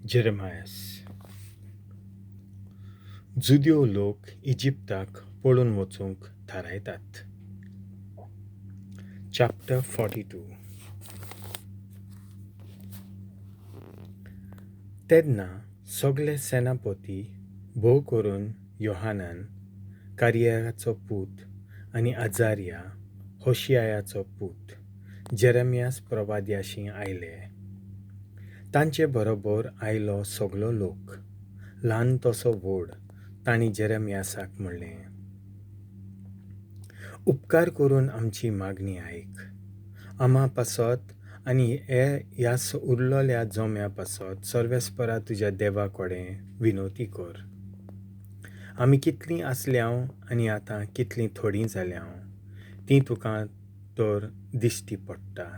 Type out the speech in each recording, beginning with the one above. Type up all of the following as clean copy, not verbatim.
जेरेमायस. जुदेव लोक इजिप्ताक पळून वचूंक थारायतात. चॅप्टर 42. तेन्ना सगळे सेनापती, भोव करून योहानान, कारियाचो पूत, आनी आजारिया, होशियायाचो पूत, जेरेमियास प्रवाद्याशी आयले. तांचे बरोबर आयलो सगलो लोक, ल्हान तसो व्हड. तांणी जेरेमियासाक म्हणलें, उपकार करून आमची मागणी आयक. आमा पासत आनी ह्या उरलेल्या जम्या पासत सर्वेस्परा तुज्या देवा कडेन विनवती कर. आमी कितलीं आसल्यांव आनी आतां कितलीं थोडीं जाल्यांव तीं तुका तर दिश्टी पडटा.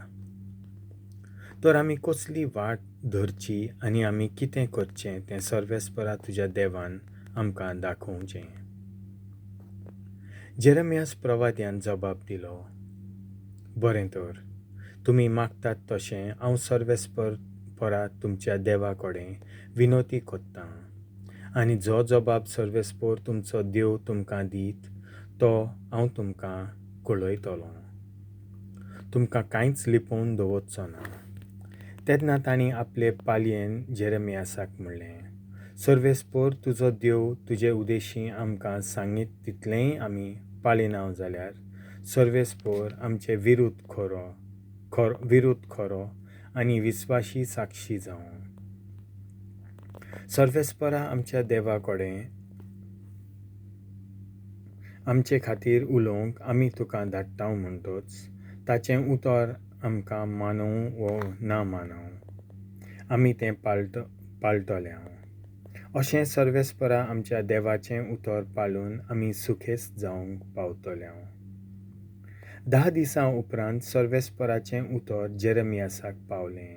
तर आमी कसली वाट धरची आनी आमी कितें करचें तें सर्वेस्परा तुज्या देवान आमकां दाखोवचें. जेरेमियास प्रवाद्यान जबाब दिलो, बरें तर, तुमी मागतात तशें हांव सर्वेस्परा तुमच्या देवा कडेन विनवती करतां, आनी जो जबाब सर्वेस्पर तुमचो देव तुमकां दीत तो हांव तुमकां कळयतलो. तुमकां कांयच लिपोवन दवरचो ना. तेन्ना तांणी आपले पालयेन जेरेमियासाक म्हणलें, सर्वेस्पर तुजो देव तुजे उदेशी आमकां सांगीत तितलेंय आमी पाळिनाव जाल्यार सर्वेस्पर आमचे विरुद्ध खरो आनी विस्वाशी साक्षी जावं. सर्वेस्परा आमच्या देवा कडेन आमचे खातीर उलोवंक आमी तुका धाडटा म्हणटच ताचें उतर आमकां मानूं वो ना मानूं आमी तें पाळटले. अशें सर्वेस्परा आमच्या देवाचें उतर पाळून आमी सुखेस्त जावंक पावतले. 10 दिसां उपरांत सर्वेस्पराचें उतर जेरेमियासाक पावलें.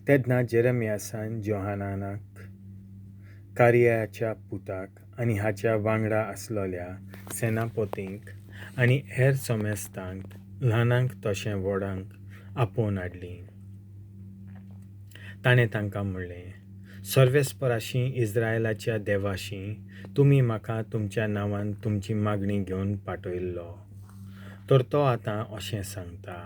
तेन्ना जेरेमियासान जोहानानाक, कारियाच्या पुताक, आनी हाच्या वांगडा आसलेल्या सेनापतींक आनी हेर समेस्तांक, ल्हानांक तशें व्हडांक आपोवन हाडलीं. ताणें तांकां म्हणलें, सर्वेस्पराशी इस्रायलाच्या देवाशी तुमी म्हाका तुमच्या नांवान तुमची मागणी घेवन पाठयल्लो, तर तो आतां अशें सांगता,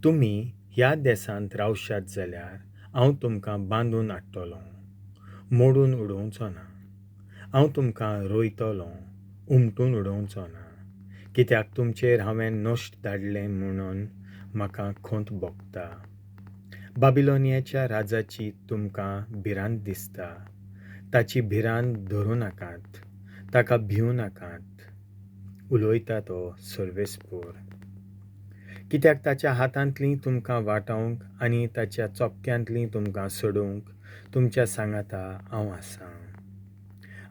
तुमी ह्या देशांत रावशात जाल्यार हांव तुमकां बांदून हाडटलो, मोडून उडोवचो ना. हांव तुमकां रोयतलो, उमटून उडोवचो ना, कित्याक तुमचेर हांवें नश्ट धाडलें म्हणून म्हाका खंत भोगता. बाबिलोनियाच्या राजाची तुमकां भिरांत दिसता, ताची भिरांत धरूं नाकात, ताका भिवं नाकात, उलयता तो सर्वेस्पर. कित्याक ताच्या हातांतलीं तुमकां वाटावंक आनी ताच्या चोपक्यांतलीं तुमकां सोडोवंक तुमच्या सांगाता हांव आसां.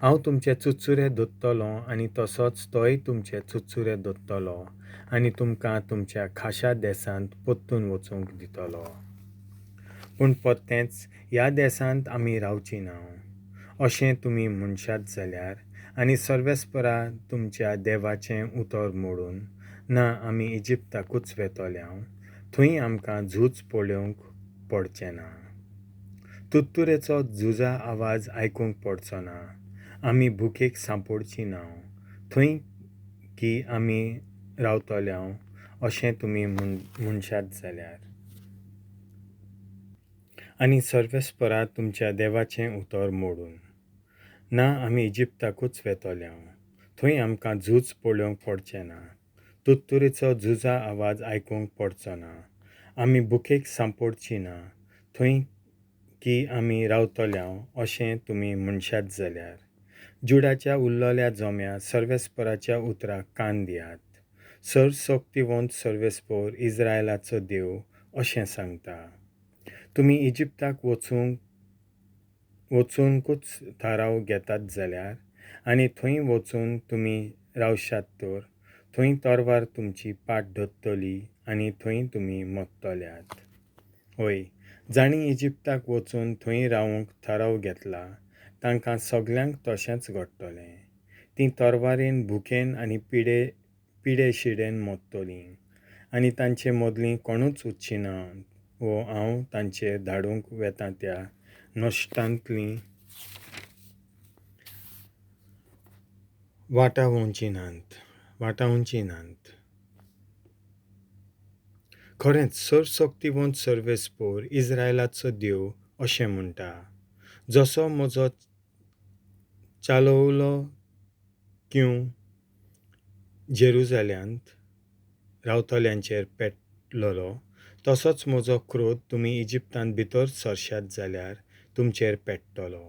हांव तुमचे चुचुरे दोत्तलो आनी तसोच तोय तुमचे चुचुरे दोत्तलो आनी तुमकां तुमच्या खाशा देशांत परतून वचूंक दितलो. पूण परतेंच ह्या देशांत आमी रावची ना अशें तुमी म्हणशात जाल्यार आनी सर्वेस्परा तुमच्या देवाचें उतर मोडून ना आमी इजिप्ताकूच वेतल्यांव, थंय आमकां झूज पळोवंक पडचें ना, तुत्तुरेचो झुजा आवाज आयकूंक पडचो ना, आमी भुकेक सांपडची ना, थंय की आमी रावतल्यांव अशें तुमी म्हणशात जाल्यार आनी सर्वेस्परा तुमच्या देवाचें उतर मोडून ना आमी इजिप्ताकूच वेतल्यांव, थंय आमकां झूज पळोवंक पडचें ना, तुत्तुरेचो झुजा आवाज आयकूंक पडचो ना, आमी भुकेक सांपडची ना, थंय की आमी रावतल्यांव अशें तुमी म्हणशात जाल्यार जुडाच्या उरलेल्या जम्या सर्वेस्पराच्या उतराक कान दियात. सर्वशक्तिवंत सर्वेस्पर इस्रायलाचो देव अशें सांगता, तुमी इजिप्ताक वचूंकूच थाराव घेतात जाल्यार आनी थंय वचून तुमी रावशात तर थंय तरवार तुमची पाट धरतली आनी थंय तुमी मरतल्यात. हय, जांणी इजिप्ताक वचून थंय रावंक थाराव घेतला तांकां सगल्यांक तशेंच घडटलें. तीं तरवारेन, भुकेन आनी पिडे शिडेन मरतलीं आनी तांचे मदलीं कोणूच वो हांव तांचेर धाडूंक वेतां त्या नश्टांतलीं वाटावचीं नात. खरेंच सर्वशक्तिवंत सर्वेस्पोर, इस्रायलाचो देव अशें म्हणटा, जसो म्हजो चालवलो क्यूं जेरुजाल्यांत रावतल्यांचेर पेटलोलो, तसोच म्हजो क्रोध तुमी इजिप्तांत भितर सरशात जाल्यार तुमचेर पेट्टलो.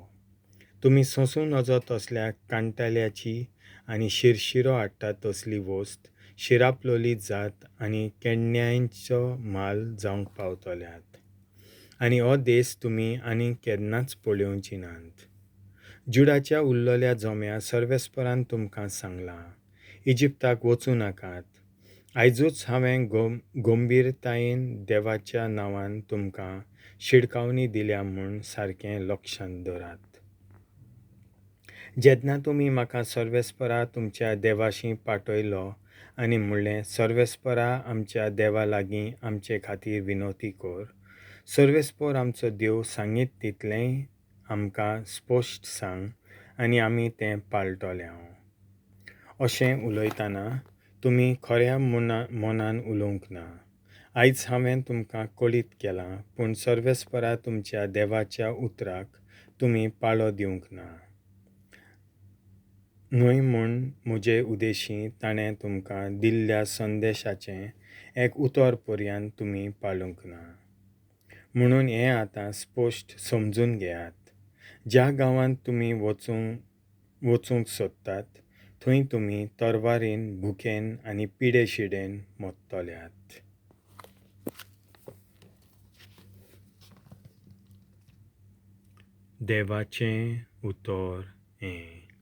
तुमी सोंसूं नजो तसल्या कांटाळ्याची आनी शिरशिरो हाडटा तसली वस्त, शिरापलोली जात आनी केन्नायचो म्हाल जावंक पावतल्यात. आनी हो देस तुमी आनी केन्नाच पळोवची नात. जुडाच्या उरलेल्या जम्या, सर्वेस्परान तुमकां सांगलां, इजिप्ताक वचूं नाकात. आयजूच हांवें गंभीरतायेन देवाच्या नांवान तुमकां शिडकावणी दिल्या म्हूण सारकें लक्षांत दवरात. जेन्ना तुमी म्हाका सर्वेस्परा तुमच्या देवाशी पाठयलो आनी म्हणलें, सर्वेस्परा आमच्या देवा लागीं आमचे खातीर विनवती कर. सर्वेस्पोर आमचो देव सांगीत तितलेंय आमकां स्पश्ट सांग आनी आमी तें पाळटले. अशें उलयतना तुमी खऱ्या मनान उलोवंक ना. आयज हांवें तुमकां कळीत केलां, पूण सर्वेस्परा तुमच्या देवाच्या उतराक तुमी पाळो दिवंक ना. न्हय म्हूण म्हजे उदेशी ताणें तुमकां दिल्ल्या संदेशाचें एक उतर पर्यंत तुमी पाळूंक ना. म्हणून हें आतां स्पश्ट समजून घेयात. ज्या गांवांत तुमी वचूंक सोदतात थंय तुमी तरवारीन, भुकेन आनी पिडे शिडेन मरतल्यात. देवाचें उतर हें.